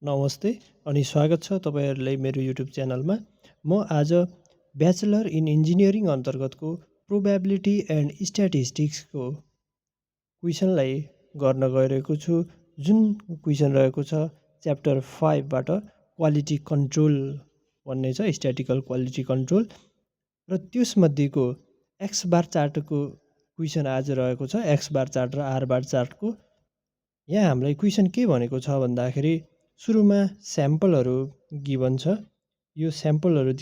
नमस्ते अनि स्वागत छ तपाईँहरूलाई मेरो युट्युब च्यानलमा। म आज ब्याचलर इन इन्जिनियरिङ अन्तर्गतको प्रोबेबिलिटी एन्ड स्ट्याटिस्टिक्सको क्वेसनलाई गर्न गइरहेको छु। जुन क्वेसन रहेको छ च्याप्टर 5 बाट क्वालिटी कन्ट्रोल भन्ने छ, स्ट्याटिकल क्वालिटी कन्ट्रोल, र त्यसमध्येको एक्स बार चार्टको क्वेसन आज रहेको छ। एक्स बार चार्ट र आर बार चार्टको यहाँ हामीलाई क्वेसन के भनेको छ भन्दाखेरि सुरुमा स्याम्पलहरू गिभन छ। यो स्याम्पलहरू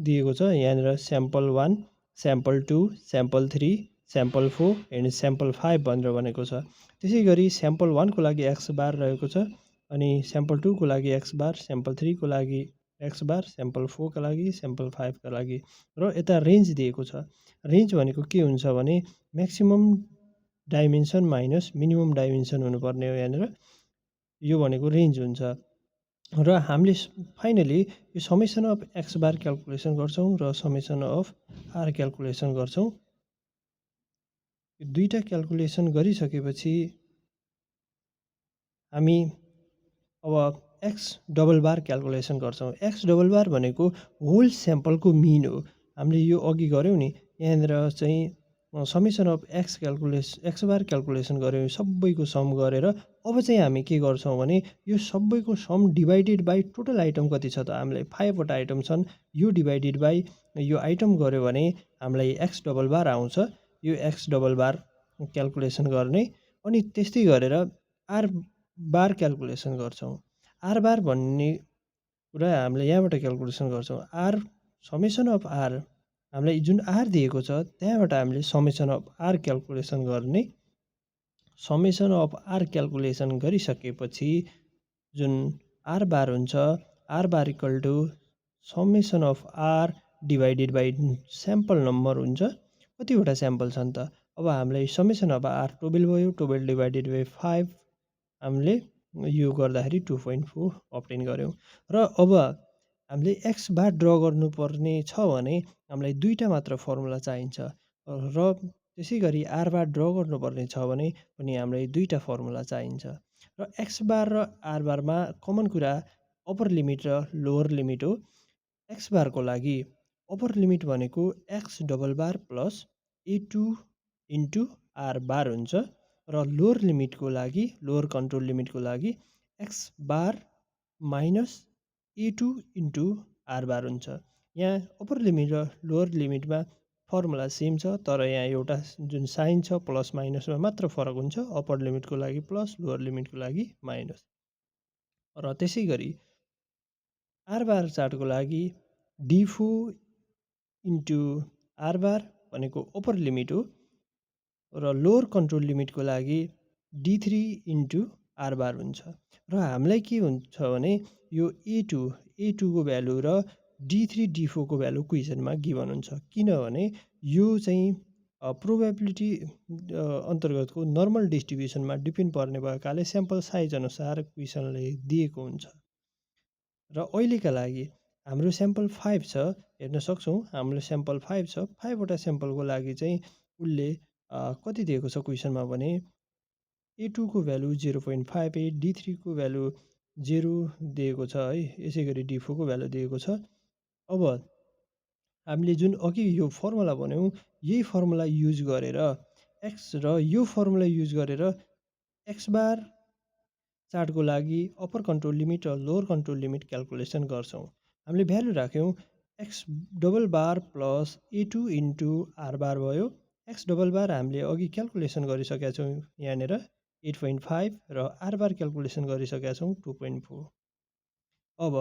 दिएको छ। यहाँनिर sample 1, sample 2, sample 3, sample 4 and sample 5 भनेर भनेको छ। त्यसै गरी स्याम्पल 1 को लागि एक्स बार रहेको छ, अनि स्याम्पल 2 को लागि एक्स बार, स्याम्पल 3 को लागि एक्स बार, स्याम्पल 4 का लागि, स्याम्पल 5 का लागि, र यता रेन्ज दिएको छ। रेन्ज भनेको के हुन्छ भने maximum dimension minus minimum dimension हुनुपर्ने हो। यहाँनिर यो भनेको रेन्ज हुन्छ। र हामीले फाइनली यो summation of x bar calculation गर्छौँ र समेसन अफ आर क्यालकुलेसन गर्छौँ। यो दुईटा क्यालकुलेसन गरिसकेपछि हामी अब एक्स डबल बार क्यालकुलेसन गर्छौँ। एक्स डबल बार भनेको होल स्याम्पलको मिन हो। हामीले यो अघि गऱ्यौँ नि, यहाँनिर चाहिँ summation of x bar calculation गऱ्यौँ सबैको सम गरेर। अब चाहिँ हामी के गर्छौँ भने यो सबैको sum divided by total item कति छ त हामीलाई 5 वटा आइटम छन्, यो डिभाइडेड बाई यो आइटम गऱ्यो भने हामीलाई एक्स डबल बार आउँछ। यो एक्स डबल बार क्यालकुलेसन गर्ने, अनि त्यस्तै गरेर आर बार क्यालकुलेसन गर्छौँ। आर बार भन्ने कुरा हामीले यहाँबाट क्यालकुलेसन गर्छौँ। आर समेसन अफ आर हामीलाई जुन आर दिएको छ त्यहाँबाट हामीले समेसन अफ आर क्यालकुलेसन गर्ने। समेसन अफ आर क्यालकुलेसन गरिसकेपछि जुन आर बार हुन्छ, R bar equal to summation of R divided by sample number हुन्छ। कतिवटा स्याम्पल छन् त? अब हामीलाई समेसन अफ आर 12 भयो, 12 डिभाइडेड बाई 5 हामीले यो गर्दाखेरि 2.4 अप्टेन गऱ्यौँ। र अब हामीले एक्स बार ड्र गर्नुपर्ने छ भने हामीलाई दुईवटा मात्र फर्मुला चाहिन्छ, र त्यसै गरी आर बार ड्र गर्नुपर्ने छ भने पनि हामीलाई दुईवटा फर्मुला चाहिन्छ। र एक्स बार र आर बारमा कमन कुरा अप्पर लिमिट र लोवर लिमिट हो। एक्स बारको लागि अप्पर लिमिट भनेको एक्स डबल बार प्लस ए2 इन्टु आर बार हुन्छ, र लोवर लिमिटको लागि, लोवर कन्ट्रोल लिमिटको लागि एक्स बार माइनस ए2 इन्टु आर बार हुन्छ। यहाँ अप्पर लिमिट र लोवर लिमिटमा फर्मुला सेम छ, तर यहाँ एउटा जुन साइन छ प्लस माइनसमा मात्र फरक हुन्छ। अप्पर लिमिटको लागि प्लस, लोवर लिमिटको लागि माइनस। र त्यसै गरी आर बार चार्टको लागि डी4 इन्टु आर बार भनेको अप्पर लिमिट हो, र लोवर कन्ट्रोल लिमिटको लागि डी3 इन्टु आर बार हुन्छ। र हामीलाई के हुन्छ भने यो ए2 को भ्यालु र डी3 डी4 को भ्यालु क्वेसनमा गिभन हुन्छ। किनभने यो चाहिँ प्रोबेबिलिटी अन्तर्गतको नर्मल डिस्ट्रिब्युसनमा डिपेन्ड पर्ने भएकाले स्याम्पल साइज अनुसार क्वेसनले दिएको हुन्छ। र अहिलेका लागि हाम्रो स्याम्पल 5 छ, हेर्न सक्छौँ। हाम्रो स्याम्पल 5 छ। 5 वटा स्याम्पलको लागि चाहिँ उसले कति दिएको छ क्वेसनमा भने ए2 को भ्यालु 0.58, डी3 को भ्यालु 0 दिएको छ है। यसै गरी डी4 को भ्यालु दिएको छ। अब हामीले जुन अघि यो फर्मुला भन्यौँ, यही फर्मुला युज गरेर एक्स र यो फर्मुला युज गरेर एक्स बार चार्टको लागि अप्पर कन्ट्रोल लिमिट र लोवर कन्ट्रोल लिमिट क्यालकुलेसन गर्छौँ। हामीले भ्यालु राख्यौँ एक्स डबल बार प्लस ए2 इन्टु आर बार भयो। एक्स डबल बार हामीले अघि क्यालकुलेसन गरिसकेका छौँ यहाँनिर 8.5, र आर बार क्यालकुलेसन गरिसकेका छौँ 2.4। अब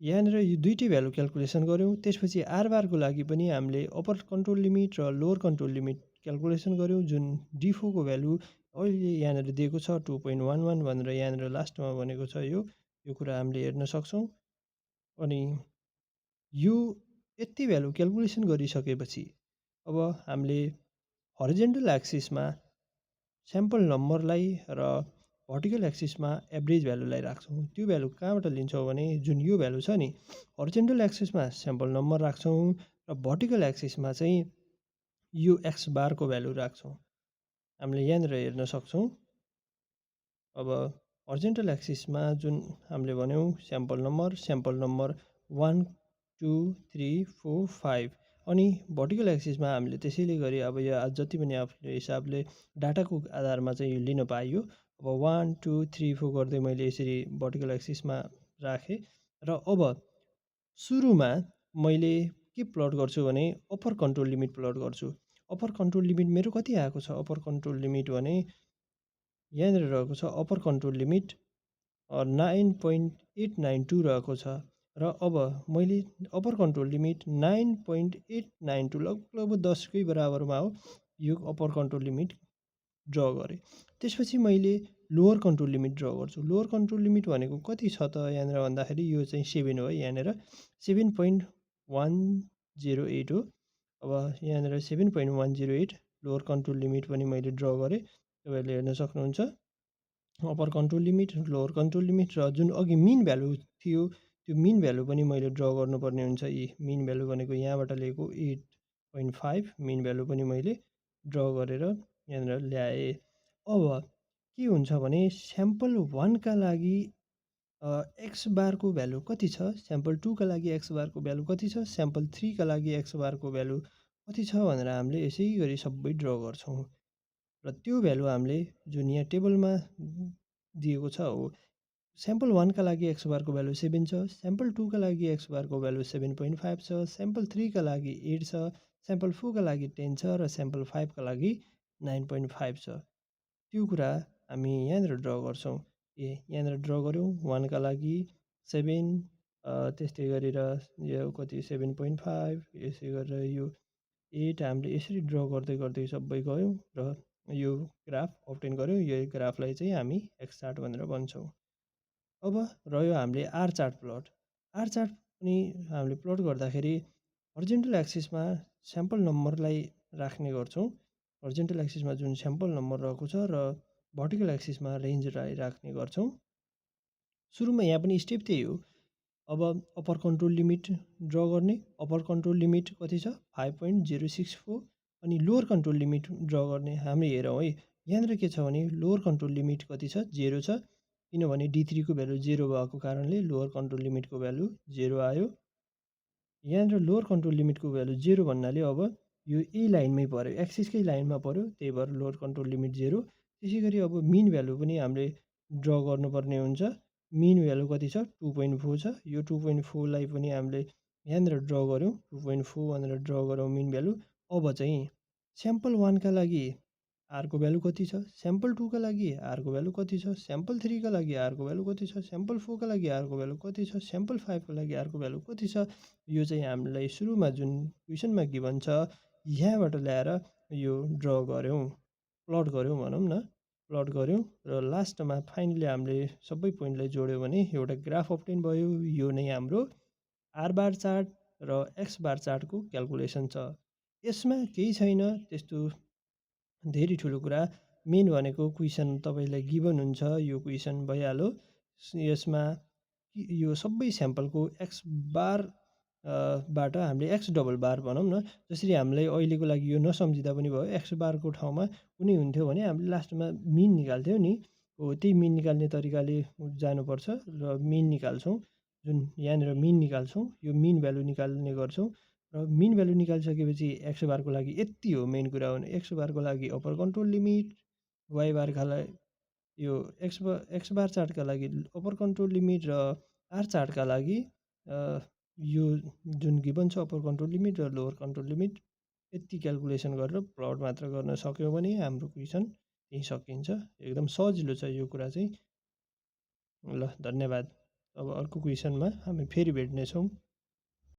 यहाँनिर यो दुईटै भ्यालु क्यालकुलेसन गऱ्यौँ। त्यसपछि आर बारको लागि पनि हामीले अप्पर कन्ट्रोल लिमिट र लोवर कन्ट्रोल लिमिट क्यालकुलेसन गऱ्यौँ। जुन डी4 को भ्यालु अहिले यहाँनिर दिएको छ 2.11 भनेर यहाँनिर लास्टमा भनेको छ। यो कुरा हामीले हेर्न सक्छौँ। अनि यो यति भ्यालु क्यालकुलेसन गरिसकेपछि अब हामीले हरिजेन्टल एक्सिसमा स्याम्पल नम्बरलाई र भर्टिकल एक्सिसमा एभरेज भ्यालुलाई राख्छौँ। त्यो भ्यालु कहाँबाट लिन्छौँ भने जुन यो भ्यालु छ नि, हरिजेन्टल एक्सिसमा स्याम्पल नम्बर राख्छौँ र भर्टिकल एक्सिसमा चाहिँ यो एक्स बारको भ्यालु राख्छौँ। हामीले यहाँनिर हेर्न सक्छौँ। अब हर्जेन्टल एक्सिसमा जुन हामीले भन्यौँ स्याम्पल नम्बर 1 2 3 4 5 अनि भर्टिकल एक्सिसमा हामीले त्यसैले गरी अब यो जति पनि आफ्नो हिसाबले डाटाको आधारमा चाहिँ यो लिन पाइयो। अब 1 2 3 4 गर्दै मैले यसरी भर्टिकल एक्सिसमा राखेँ र अब सुरुमा मैले के प्लट गर्छु भने अप्पर कन्ट्रोल लिमिट प्लट गर्छु। अप्पर कन्ट्रोल लिमिट मेरो कति आएको छ अप्पर कन्ट्रोल लिमिट भने यहाँनिर रहेको छ अप्पर कन्ट्रोल लिमिट 9.892 रहेको छ र अब मैले अप्पर कन्ट्रोल लिमिट 9.892 लगभग 10कै बराबरमा हो यो अप्पर कन्ट्रोल लिमिट ड्र गरेँ। त्यसपछि मैले लोवर कन्ट्रोल लिमिट ड्र गर्छु। लोवर कन्ट्रोल लिमिट भनेको कति छ त यहाँनिर भन्दाखेरि यो चाहिँ 7 हो। यहाँनिर 7.108 हो। अब यहाँनिर 7.108 लोवर कन्ट्रोल लिमिट पनि मैले ड्र गरेँ। तपाईँहरूले हेर्न सक्नुहुन्छ upper control limit lower control limit र जुन अघि मिन भ्यालु थियो त्यो मिन भ्यालु पनि मैले ड्र गर्नुपर्ने हुन्छ। यी मिन भ्यालु भनेको यहाँबाट लिएको 8.5 मिन भ्यालु पनि मैले ड्र गरेर यहाँनिर ल्याएँ। अब के हुन्छ भने स्याम्पल 1 का लागि एक्स बारको भ्यालु कति छ, स्याम्पल 2 का लागि एक्स बारको भ्यालु कति छ, स्याम्पल 3 का लागि एक्स बारको भ्यालु कति छ भनेर हामीले यसै गरी सबै ड्र गर्छौँ र त्यो भ्यालु हामीले जुन यहाँ टेबलमा दिएको छ हो स्याम्पल 1 का लागि एक्स बारको भ्यालु 7 छ, स्याम्पल 2 का लागि एक्स बारको भ्यालु 7.5 छ, स्याम्पल 3 का लागि 8 छ, स्याम्पल 4 का लागि 10 छ र स्याम्पल 5 का लागि 9.5 छ। त्यो कुरा हामी यहाँनिर ड्र गर्छौँ। यहाँनिर ड्र गऱ्यौँ 1 का लागि 7 त्यस्तै गरेर यो कति 7.5 यसै गरेर यो 8 हामीले यसरी ड्र गर्दै गर्दै सबै गयौँ र यो ग्राफ अब्टेन गऱ्यौँ। यो ग्राफलाई चाहिँ हामी एक्स चार्ट भनेर भन्छौँ। अब रह्यो हामीले R chart plot. R chart पनि हामीले प्लट गर्दाखेरि हर्जेन्टल एक्सिसमा स्याम्पल नम्बरलाई राख्ने गर्छौँ। हर्जेन्टल एक्सिसमा जुन स्याम्पल नम्बर रहेको छ र भर्टिकल एक्सिसमा रेन्जलाई राख्ने गर्छौँ। सुरुमा यहाँ पनि स्टेप त्यही हो। अब अप्पर कन्ट्रोल लिमिट ड्र गर्ने। अप्पर कन्ट्रोल लिमिट कति छ 5.064 अनि लोवर कन्ट्रोल लिमिट ड्र गर्ने। हामी हेरौँ है यहाँनिर के छ भने लोवर कन्ट्रोल लिमिट कति छ 0 छ किनभने D3 को भ्यालु 0 भएको कारणले लोवर कन्ट्रोल लिमिटको भ्यालु 0 आयो। यहाँनिर लोवर कन्ट्रोल लिमिटको भ्यालु 0 भन्नाले अब यो ए लाइनमै पऱ्यो एक्सिसकै लाइनमा पऱ्यो त्यही भएर लोवर कन्ट्रोल लिमिट 0। त्यसै गरी अब मिन भ्यालु पनि हामीले ड्र गर्नुपर्ने हुन्छ। मिन भ्यालु कति छ 2.4 छ। यो 2.4 लाई पनि हामीले यहाँनिर ड्र गऱ्यौँ 2.4 भनेर ड्र गरौँ मिन भ्यालु। अब चाहिँ स्याम्पल 1 का लागि आरको भ्यालु कति छ, स्याम्पल 2 का लागि आरको भ्यालु कति छ, स्याम्पल 3 का लागि आरको भ्यालु कति छ, स्याम्पल 4 का लागि आरको भ्यालु कति छ, स्याम्पल 5 का लागि आरको भ्यालु कति छ। यो चाहिँ हामीलाई सुरुमा जुन क्वेसनमा गिभन छ यहाँबाट ल्याएर यो ड्र गऱ्यौँ प्लट गऱ्यौँ भनौँ न प्लट गऱ्यौँ र लास्टमा फाइनली हामीले सबै पोइन्टलाई जोड्यो भने एउटा ग्राफ अब्टेन भयो। यो नै हाम्रो आर बार चार्ट र एक्स बार चार्टको क्यालकुलेसन छ। यसमा केही छैन त्यस्तो धेरै ठुलो कुरा। मेन भनेको क्वेसन तपाईँलाई गिभन हुन्छ यो क्वेसन भइहाल्यो। यसमा यो सबै स्याम्पलको एक्स बार बाट हामीले एक्स डबल बार भनौँ न जसरी हामीलाई अहिलेको लागि यो नसम्झिँदा पनि भयो। एक्स बारको ठाउँमा कुनै हुन्थ्यो भने हामीले लास्टमा मिन निकाल्थ्यौँ नि हो त्यही मिन निकाल्ने तरिकाले जानुपर्छ र मिन निकाल्छौँ। जुन यहाँनिर मिन निकाल्छौँ यो मिन भ्यालु निकाल्ने गर्छौँ र मिन भ्यालु निकालिसकेपछि एक्स बारको लागि यति हो मेन कुरा भने एक्स बारको लागि अप्पर कन्ट्रोल लिमिट, वाइ बारका लागि यो एक्स बार चार्टका लागि अप्पर कन्ट्रोल लिमिट र आर चार्टका लागि यो जुन गिभन छ अप्पर कन्ट्रोल लिमिट र लोवर कन्ट्रोल लिमिट यति क्यालकुलेसन गरेर प्लट मात्र गर्न सक्यौँ भने हाम्रो क्वेसन यहीँ सकिन्छ। एकदम सजिलो छ यो कुरा चाहिँ। ल धन्यवाद। अब अर्को क्वेसनमा हामी फेरि भेट्नेछौँ।